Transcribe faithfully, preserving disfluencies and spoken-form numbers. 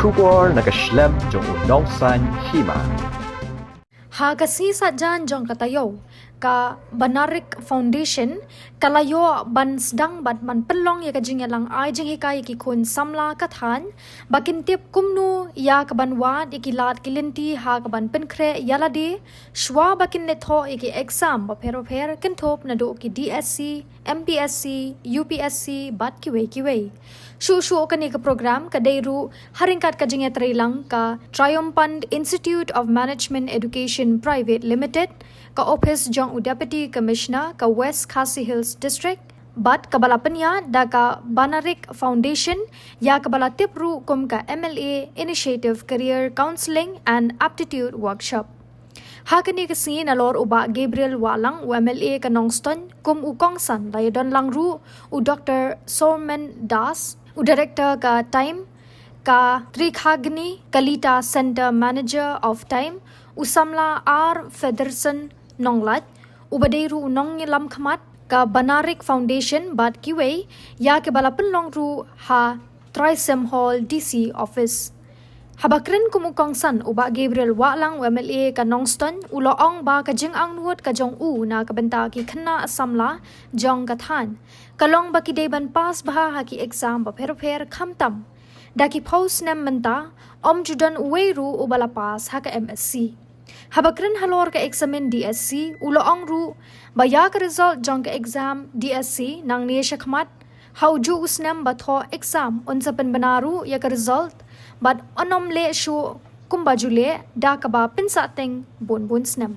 Khubor na ka shlem jong u nongsan hima. Ha ka sngi Saitjaiñ jong ka taïew, ka Banarik Foundation ka la ïoh ban sdang bad ban pynlong ïa ka jingïalang ai jinghikai ïa ki khun samla ka thaiñ ba kin tip kumno ïa ka ban wad ïa ki lad ki lynti ha ka ban pynkhreh ïa lade shwa ba kin leit thoh ïa ki exam bapher bapher kynthup naduh ki D S C, M P S C, U P S C bad kiwei kiwei. Shuh shuh kane ka program ka dei ruh ha ryngkat ka jingïatreilang ka Triumphant Institute of Management Education Private Limited, ka ophis jong u Deputy Commissioner ka West Khasi Hills District, bad kaba la pynïaid da ka Banarik Foundation, ïa kaba la tip ruh kum ka M L A Initiative Career Counselling and Aptitude Workshop. Ha kane ka sngi nalor u Bah Gabriel Wahlang, u M L A ka Nongstoiñ, kum u kongsan, la ïadon lang ruh u Doctor Sorman Das, u Director ka Time, ka Trikhagni Kalita Center Manager of Time, u samla R Federson Nonglait, uba dei ruh u nongïalam khmat ka Banarik Foundation bad kiwei, ïa kiba la pynlong ruh ha Trysim Hall D C Office. Haba kren kum u kongsan, u Bah Gabriel Wahlang, u M L A ka Nongstoiñ, u la ong ba ka jingangnud ka jong u na ka bynta ki khynnah samla jong ka thaiñ ka long ba ki dei ban pass bha ha ki exam bapher bapher, khamtam da ki phew snem mynta ym ju don uwei ruh uba la pass ha ka M S C. Haba kren halor ka eksamin D S C, u la ong ruh ba ïa ka result jong ka exam D S C nangne shakhmat, ha u juh u snem ba thoh exam, un sa pynbna ruh ïa ka result bad un ym leh shuh kumba ju leh da kaba pynsahteng bun bun snem.